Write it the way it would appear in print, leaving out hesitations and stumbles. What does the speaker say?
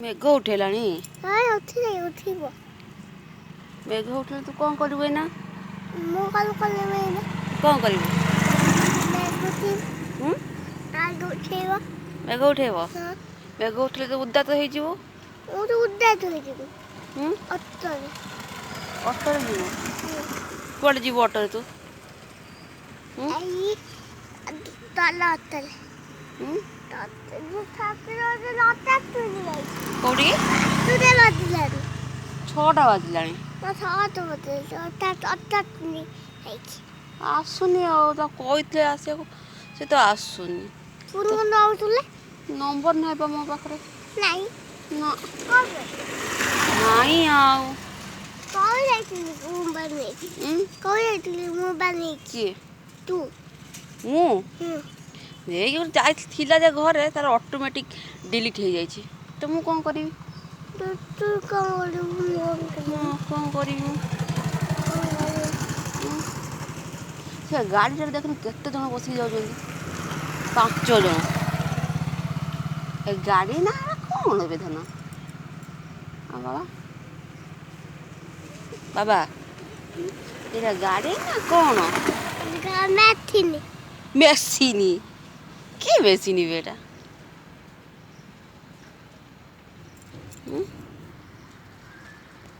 ମେଘ ଉଠେଇଲାଣି। ହଁ, ଉଠିଲେ ଉଠିବ। ମେଘ ଉଠେଇଲେ ତୁ କ'ଣ କରିବୁ ଏଇନା? ମୁଁ କ'ଣ କରିବି ଏଇନା? କ'ଣ କରିବୁ? ମେଘ ଉଠେଇବ। ମେଘ ଉଠେଇବ? ହଁ। ମେଘ ଉଠେଇଲେ ତ ଉଦା ତ ହେଇଯିବୁ। ମୁଁ ତ ଉଦା ତ ହେଇଯିବି। ଅଟୋରେ। ଅଟୋରେ ଯିବୁ? କୁଆଡ଼େ ଯିବୁ ଅଟୋରେ ତୁ? ଏଇ ତଳ ଅଟୋରେ। କୋଉଠି? 6ଟା 6ଟା ବାଜିଲାଣି। 6ଟା। ଆସୁନି ଆଉ। ତାକୁ କହିଥିଲେ ଆସିବାକୁ, ସେ ତ ଆସୁନି। ନମ୍ବର ନାହିଁ ପା ମୋ ପାଖରେ। ନାଇଁ। ନା, ନାଇଁ ଆଉ। କିଏ? ତୁ। ମୁଁ ନେଇକି ଗୋଟେ ଯାଇଥିଲା ଯେ ଘରେ, ତାର ଅଟୋମେଟିକ୍ ଡିଲିଟ୍ ହେଇଯାଇଛି ତ ମୁଁ କ'ଣ କରିବି? ତୁ କ'ଣ କରିବୁ? ମୁଁ କ'ଣ କରିବି? ସେ ଗାଡ଼ିଟାରେ ଦେଖୁନୁ କେତେ ଜଣ ବସିକି ଯାଉଛନ୍ତି, 5 ଜଣ। ଏ ଗାଡ଼ି ନା କ'ଣ ଏବେ ଧନ? ଆଉ ବାବା, ବାବା, ଏଇଟା ଗାଡ଼ି ନା କ'ଣ? ମେସିନି। ମେସିନି? କି ମେସିନି ବେ ଏଇଟା?